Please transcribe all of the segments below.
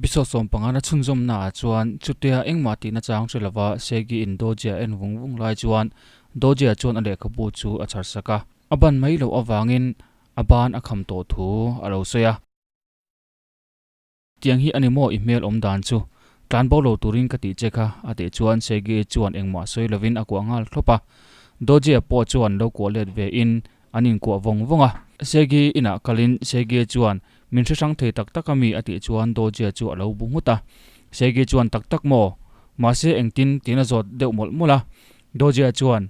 Episode 15 na chhunzawmna ah chuan chutia engmah tihna chang hre lova Segi in Dojia en vung vung lai chuan Dojia chuan a lehkhabu chu a chhar sak a, a ban mai loh avangin a ban a kham tawh thu a lo sawi a. Tiang hi a ni maw i hmel awm dan chu? Tlan bo lo turin ka tih che kha, a tih chuan Segi chuan engmah sawi lovin a kuah nghal thlawp a. Dojia pawh chuan lo kuah let ve in An inkuah vawng vawng a. Segi inah kalin Segi chuan, Min hre hrang thei tak tak a mi? a tih chuan Dojia chu a lo bu nghut a. Segi chuan, Tak tak maw? Mahse engtin? tiin a zawt deuh mawlh mawlh a. Dojia chuan,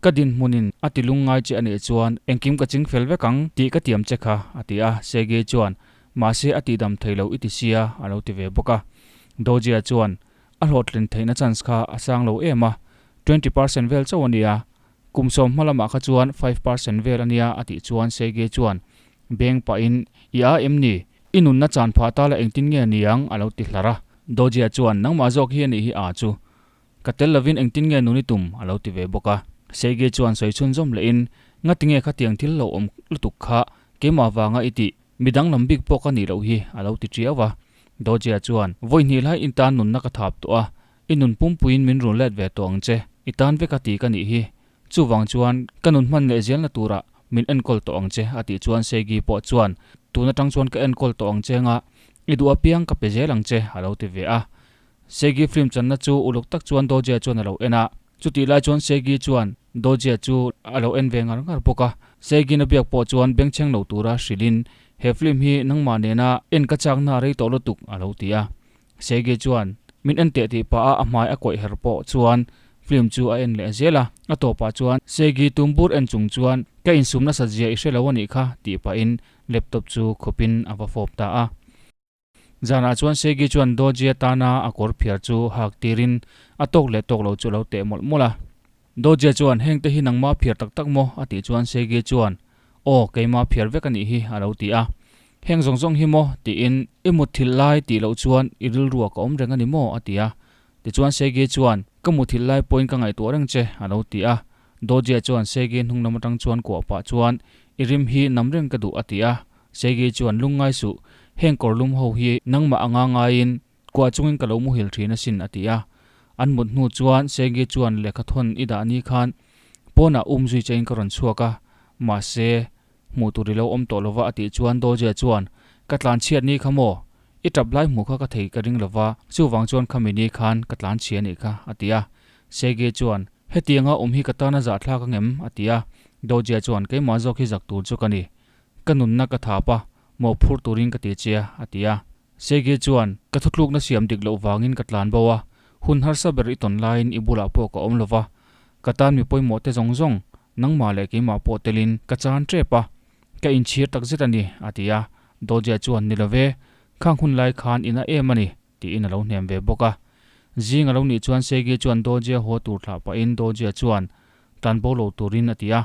Ka dinhmunin a ti lungngai che a nih chuan engkim ka ching fel vek ang tih ka tiam che kha, a ti a. Segi chuan, Mahse a tihdam thei lo i ti sia, a lo ti ve bawk a. Dojia chuan, A hlawhtlin theihna chance kha a sang lo em a, 20% vel chauh a nia. Kum sawm hma lamah kha chuan 5% vel a nia a tih chuan Sergei chuan beng pahin, I a em ni? I nunna chan phah ta la engtin nge niang? a lo ti hlar a. Dojia chuan, Nangmah zawk hi a nih hi a chu. Ka tel lovin engtin nge nun i tum? a lo ti ve bawk a. Sergei chuan sawi chhunzawm lehin, Ngati nge khatiang thil lo awm lutuk kha keimah vanga i tih? Midang lam bik pawh ka nih loh hi a lo ti tiau a. Dojia chuan, Vawi hnih lai in tan nunna ka thap tawh a, I nun pumpuiin min run let ve tawh ang che, i tan vek a ti ka nih hi. Chuvang chuan ka nun hman leh zelna turah min enkawl tawh ang che a tih chuan Segi pawh chuan tun atang chuan ka enkawl tawh ang che anga i duh apiang ka pe zel ang che a lo ti ve a. Segi film channa chu uluk tak chuan Dojia chuan a lo en a. Chutih lai chuan Segi chuan Dojia chu a lo en ve ngar ngar bawk a. Segi'n a biak pawh chuan bengchheng lo tura hrilhin he film hi nangmah nena en ka chakna a rei tawh lutuk a lo ti a. Sergei chuan min en teh tih pah a a hmai a kawih her pawh chuan film chu a en leh zel a, a tawpah chuan Sergei tumbur en chung chuan ka insum nasat zia i hre lo a nih kha tih pahin laptop chu khawpin a va fawp ta a. Zanah chuan Sergei chuan Dojia tana a kawr phiar chu hak tirin a tawk leh tawk lo chu a lo teh mawlh mawlh a. Dojia chuan hengte hi nangmah phiar tak tak maw? a tih chuan Sergei chuan Aw, keimah phiar vek a nih hi a lo ti a. Heng zawng zawng hi maw? tiin i mutthilh lai tih loh chuan i rilruah ka awm reng a ni maw? a ti a. Tichuan Sergei chuan, Ka mutthilh lai pawhin ka ngaihtuah reng che, a lo ti a. Dojia chuan Sergei hnung lam atang chuan kuah pah chuan, I rim hi nam reng ka duh, a ti a. Sergei chuan, Lungngai suh, heng kawr lum ho hi nangmah anga ngaiin kuah chungin ka lo muhil thin asin, a ti a. An mut hnu chuan Sergei chuan lehkha thawn i dah ni khan pawnah um zui chein ka rawn chhuak a, mahse, Hmuh tur i lo awm tawh lova a tih chuan Dawzia chuan, Ka tlan chhiat ni kha maw? I tap lai hmuh kha ka thei ka ring lova, chuvang chuan khami ni khan ka tlan chhia nih kha, a ti a. Sergei chuan, Hetianga awm hi ka tana zahthlak angem? a ti a. Dawzia chuan, Keimah zawk hi zak tur chu ka ni. Ka nunna ka thap a, mawhphur turin ka ti che a, a ti a. Sergei chuan, Ka thutlukna siam dik loh vangin ka tlan bo a, hun harsa ber i tawn laiin i bulah pawh ka awm lova, ka tan mi pawimawh te zawng zawng Nangmah leh keimah pawh telin ka chan tep a, ka inchhir tak zet a ni, a ti a. Dawjia chuan, Ni love, khang hun lai khan in a em a ni, tiin a lo hnem ve bawk a. Zing a lo nih chuan Segi chuan Dawjia haw tur thlah pahin Dawjia chuan tlan bo lo turin a ti a.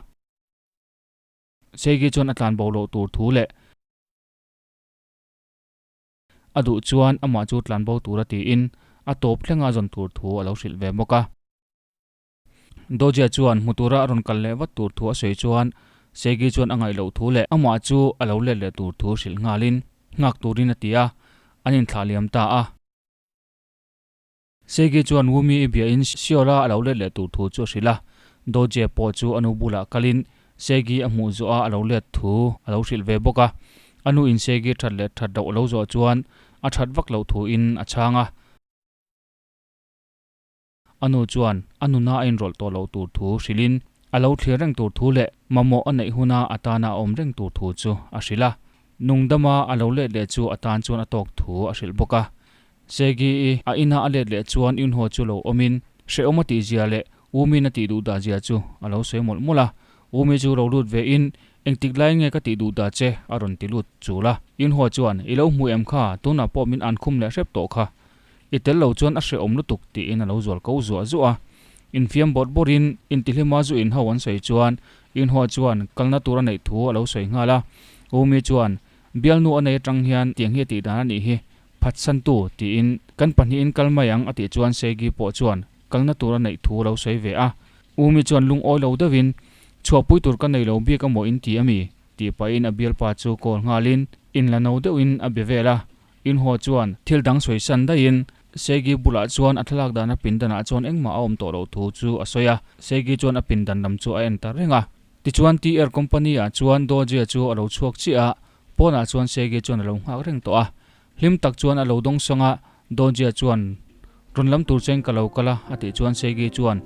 Segi chuan a tlan bo loh tur thu leh a duh chuan amah chu tlan bo tura tiin a tawp thlenga zawn tur thu a lo hrilh ve bawk a. Dojia chuan hmu tura a rawn kal leh vat tur thu a sawi chuan Segi chuan a ngaih loh thu leh amah chu a lo let leh tur thu hrilh nghalin nghak turin a ti a, an inthlah liam ta a. Segi chuan Wumi i biahin Siola a lo let leh tur thu chu a hrilh a, Dojia pawh chu a nu bulah kalin Segi a hmuh zawh a a lo let thu a lo hrilh ve bawk a. A nu in Segi that leh that loh a lo zawh chuan a that vak loh thuin a chhang a. A nu chuan a nuna a inrawlh tawh loh tur thu hrilhin a lo thlir reng tur thu leh mamawh a neih huna a tana a awm reng tur thu chu a hrilh a. Nungdama a lo let leh chu a tan chuan a tawk thu a hrilh bawk a. Segi-i a ina a let leh chuan Yunho chu lo awmin hrehawm a tih zia leh Umi-in a tih duh dah zia chu a lo sawi mawlh mawlh a. Umi chu lo lut vein Engtik lai nge ka tih duh dah che? a rawn ti lut chul a. Yunho chuan I lo hmu em kha, tunah pawh min an khum leh hrep tawh kha. I tel lo chuan a hrehawm lutuk tiin a lo zual ko zuah zuah a. Infiam bawrh bawrhin intihlima zu in ho an sawi chuan Inhua chuan kalna tur a neih thu a lo sawi nghal a. Umi chuan, Bialnu a nei atang hian tiang hi a tih dan a nih hi, phatsantu tiin kan pahnihin kal mai ang a tih chuan Segi pawh chuan kalna tur a neih thu a lo sawi ve a. Umi chuan lungawi lo deuhin, Chhuahpui tur ka nei lo bik amaw in ti a mi? tih pahin a bialpa chu call nghalin inla no deuhin a be vel a. Inhaw chuan thil dang sawi san daihin Segi bulah chuan a thlalak dana pindanah chuan engmah a awm tawh loh thu chu a sawi a. Segi chuan a pindan lam chu a en ta reng a. Tichuan TR Company ah chuan Dawjia chu a lo chhuak chiah a, pawnah chuan Segi chuan a lo nghak reng tawh a. Hlim tak chuan a lo dawng sawng a, Dawjia chuan, Rawn lam tur cheng ka lo kal a, a tih chuan Segi chuan,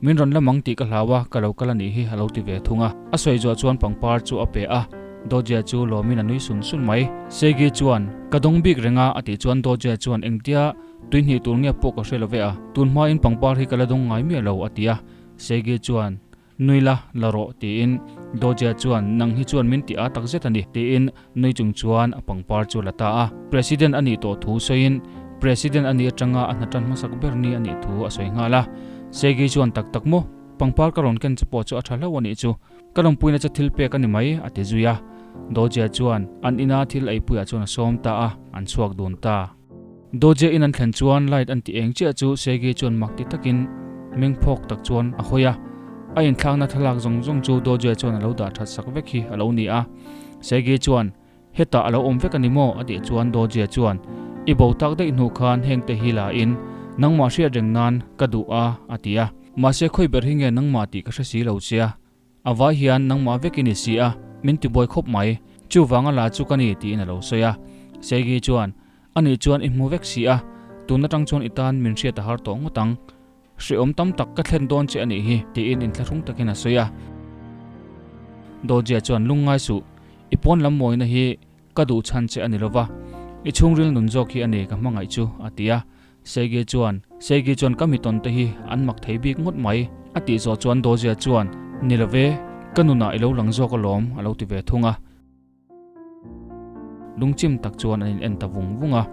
Min rawn lam ang tih ka hlau a, ka lo kal a nih hi, a lo ti ve thung a. A sawi zuah chuan pangpar chu a pe a, Dawjia chu lawmin a nui sun sun mai. Segi chuan, Ka dawng bik reng a, a tih chuan Dawjia chuan, Engtia tui hnih tur nge pawh ka hre lo ve a, tun hmain pangpar hi ka la dawng ngai miah lo, a ti a. Segi chuan, Nui la, la rawh, tiin Dawjia chuan, Nang hi chuan min ti a tak zet a ni, tiin nui chung chuan a pangpar chu a la ta a. President a nih tawh thu sawiin, President a nih atanga a hna tan hmasak ber ni a nih thu a sawi nghal a. Segi chuan, Tak tak maw? Pangpar ka rawn ken che pawh chu a tha hlauh a nih chu. Ka lawmpuina che thil pek a ni mai, a ti zui a. Dawjia chuan an ina thil eipuiah chuan a sawm ta a, an chhuak dun ta. Dawjia in an thlen chuan light an ti eng chiah chu Segi chuan mak ti takin meng phawk tak chuan a hawi a. A inthlakna thlalak zawng zawng chu Dawjia chuan a lo dah that sak vek hi a lo ni a. Segi chuan, Hetah a lo awm vek a ni maw? a tih chuan Dawjia chuan, I bo tak daih hnu khan heng te hi la in nangmah hriat reng nan ka duh a, a ti a. Mahse khawi ber hi nge nangmah tih ka hre si lo che a. A vai hian nangmah vek i ni si a, min ti buai khawp mai. Chuvanga la chu ka ni tiin a lo sawi a. Seigi chuan, Ani chuan i hmu vek si a, tun atang chuan i tan min hriat a har tawh ngawt ang. Hreawm tam tak ka thlen dawn che a nih hi, tiin inthlahrung takin a sawi a. Dawjia chuan, Lungngai suh, i pawn lam mawina hi ka duh chhan che a ni lova, i chhungril nun zawk hi a ni ka hmangaih chu, a ti a. Seigi chuan, Seigi chuan ka mitawn te hi an mak thei bik ngawt mai, a tih zawh chuan Dawzia chuan, Ni lo ve, ka nunah i lo lang zawk alawm, a lo ti ve thung a. Lungchim tak chuan an in en ta vung vung a.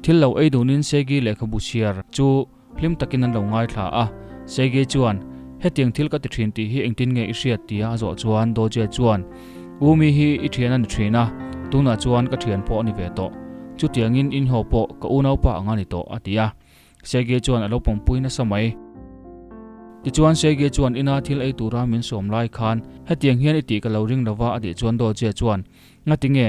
Thil lo ei dunin Seigi lehkhabu chhiar chu hlim takin an lo ngaithla a. Seigi chuan, Hetiang thil ka ti thin tih hi engtin nge i hriat? tia a zawh chuan Dawzia chuan, Umi hi i thian a ni thin a, tunah chuan ka thian pawh a ni ve tawh. Chutiangin inhaw pawh ka unaupa ang a ni tawh, a ti a. Sergei chuan a lo pawmpui nasa mai. Tichuan Sergei chuan ina thil ei tura min sawm lai khan hetiang hian i tih ka lo ring lova a tih chuan Dawjia chuan, Ngati nge?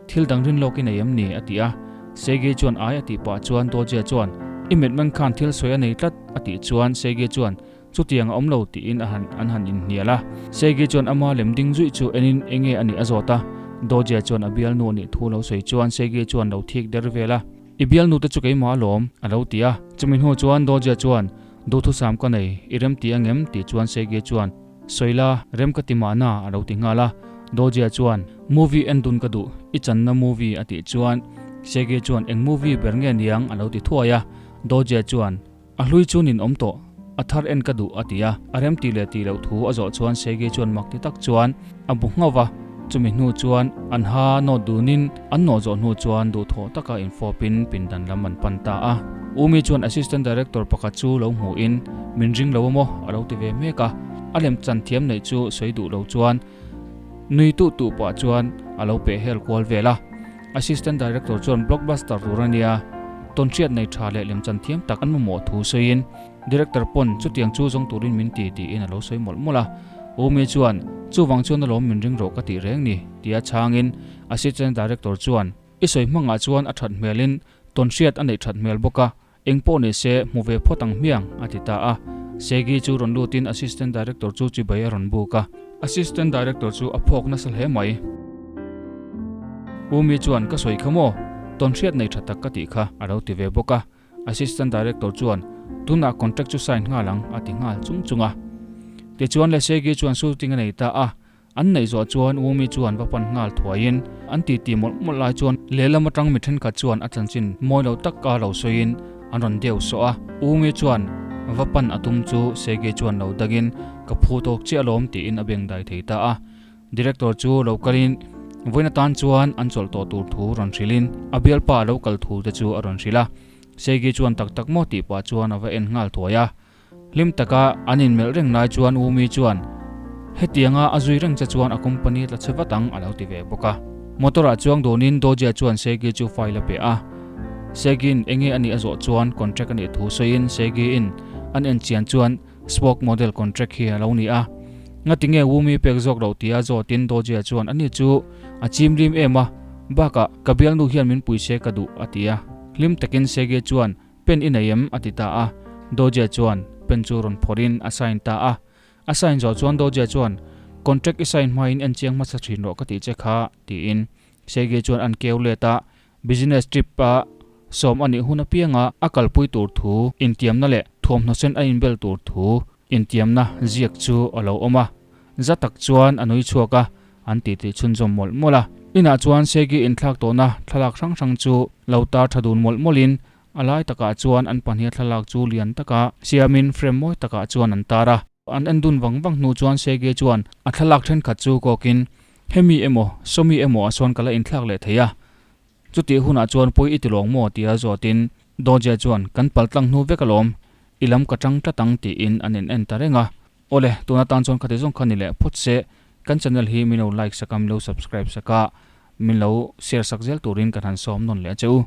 Thil dang rin lawk i nei em ni? a ti a. Sergei chuan ai a tih pah chuan Dawjia chuan, I mitmeng khan thil sawi a nei tlat a tih chuan Sergei chuan, Chutiang a awm lo tiin a han an han inhnial a. Segi chuan ama lem ding zuih chu enin enge a nih a zawt a. Dawjia chuan a bialnu a nih thu lo sawi chuan Segi chuan lo thik der vel a. I bialnu te chu keimah alawm, a lo ti a. Chumi hnu chuan Dawjia chuan, Duhthusam ka nei, i rem ti angem? tih chuan Segi chuan, Sawi la, rem ka ti mahna, a lo ti nghal a. Dawjia chuan, Movie en dun ka duh, i channa movie a tih chuan Segi chuan, Eng movie ber nge niang? a lo ti thuai a. Dawjia chuan, A hlui chu nin awm tawh, a thar en ka duh a ti a, a rem tih leh tih loh thu a zawh chuan Segi chuan mak ti tak chuan a bu nghauh va, chumi hnu chuan an ha nawt dunin an nawh zawh hnu chuan duhthawh taka infawpin pindan lam an pan ta a. Umi chuan Assistant Director pakhat chu lo hmuhin min ring lo amaw a lo ti ve mek a, a lem chan thiam neih chu sawi duh lo chuan nui tuh tuh pah chuan a lo peh hel kual vel a. Assistant Director chuan Blockbuster tur a nia, tawnhriat nei tha leh lemchan thiam tak an mamawh thu sawiin Director pawn chutiang chu zawng turin min ti tiin a lo sawi mawlh mawlh a. Umi chuan, Chuvang chuan alawm min ring rawh ka tih reng ni, tia chhangin Assistant Director chuan, I sawi hmangah chuan a that hmelin tawnhriat a neih that hmel bawk a, Eng pawh ni se, hmu ve phawt ang hmiang, a ti ta a. Segi chu rawn lutin Assistant Director chu chibai a rawn buk a. Assistant Director chu a phawk nasa hle mai. Umi chuan, Ka sawi kha maw? Tawnhriat nei tha tak ka tih kha, a lo ti ve bawk a. Assistant Director chuan, Tunah contract chu sign nghal ang, a ti nghal chung chung a. Tichuan le Segi chuan shooting a nei ta a. An neih zawh chuan Wumi chuan va pan nghal thuaiin an titi mawlh mawlh lai chuan lehlam atang mi thenkhat chuan a chanchin mawi lo taka lo sawiin an rawn deu sawh a. Wumi chuan va pan a tum chu Sege chuan lo dangin ka phu tawk chiah alawm tiin a beng dai thei ta a. Director chu lo kalin vawiin atan chuan an chawlh tawh tur thu rawn hrilhin a bialpa a lo kal thu te chu a rawn hrilh a. Sege chuan tak tak maw tih pah chuan a va en nghal thuai a. Hlim taka an inmelh reng lai chuan Umi chuan, Hetianga a zui reng che chuan a company tla chhe vat ang a lo ti ve bawk a. Motor ah chuang dawnin Dojia chuan Segi chu file a pe a. Segi'n enge a nih a zawh chuan contract a nih thu sawiin Segi'n an en chian chuan Spoke model contract hi a lo ni a. Ngatinge Wumi pek zawk loh tia zawtin Dojia chuan ani chu a chim lim em a. Bakah, ka bialnu hian min pui se ka duh, a ti a. Hlim takin Sergei chuan, Pen i nei em? a ti ta a. Doje chuan pen chu rawn phawrhin a sign ta a. A sign zawh chuan Doje chuan, Contract i sign hmain en chiang hmasa thin rawh ka tih che kha, tiin Sergei chuan an keu let a. Business trip a sawm a nih hun apianga a kalpui tur thu intiamna leh thuamhnaw sen a inbel tur thu intiamna ziak chu a lo awm a. Za tak chuan a nui chhuak a, an titi chhunzawm mawlh mawlh a. Inah chuan Segi inthlak tawhna thlalak hrang hrang chu lo tar tha dun mawlh mawlhin a lai takah chuan an pahniha thlalak chu lian taka siamin frame mawi takah chuan an tar a. An en dun vang vang hnu chuan Sergei chuan a thlalak thenkhat chu kawkin, Hemi emaw, sawmi emaw ah sawn ka la inthlak leh thei a. Chutih hunah chuan pawi i ti lawng maw? tia zawtin Doje chuan, Kan pal tlang hnu vek alawm, i lam ka tang tlat ang tiin an in en ta reng a. Awle, tuna tan chuan khati zawng kha ni leh phawt se, kan channel hi min lo like sak a, min lo subscribe sak a, min lo share sak zel turin kan han sawm nawn leh a che u.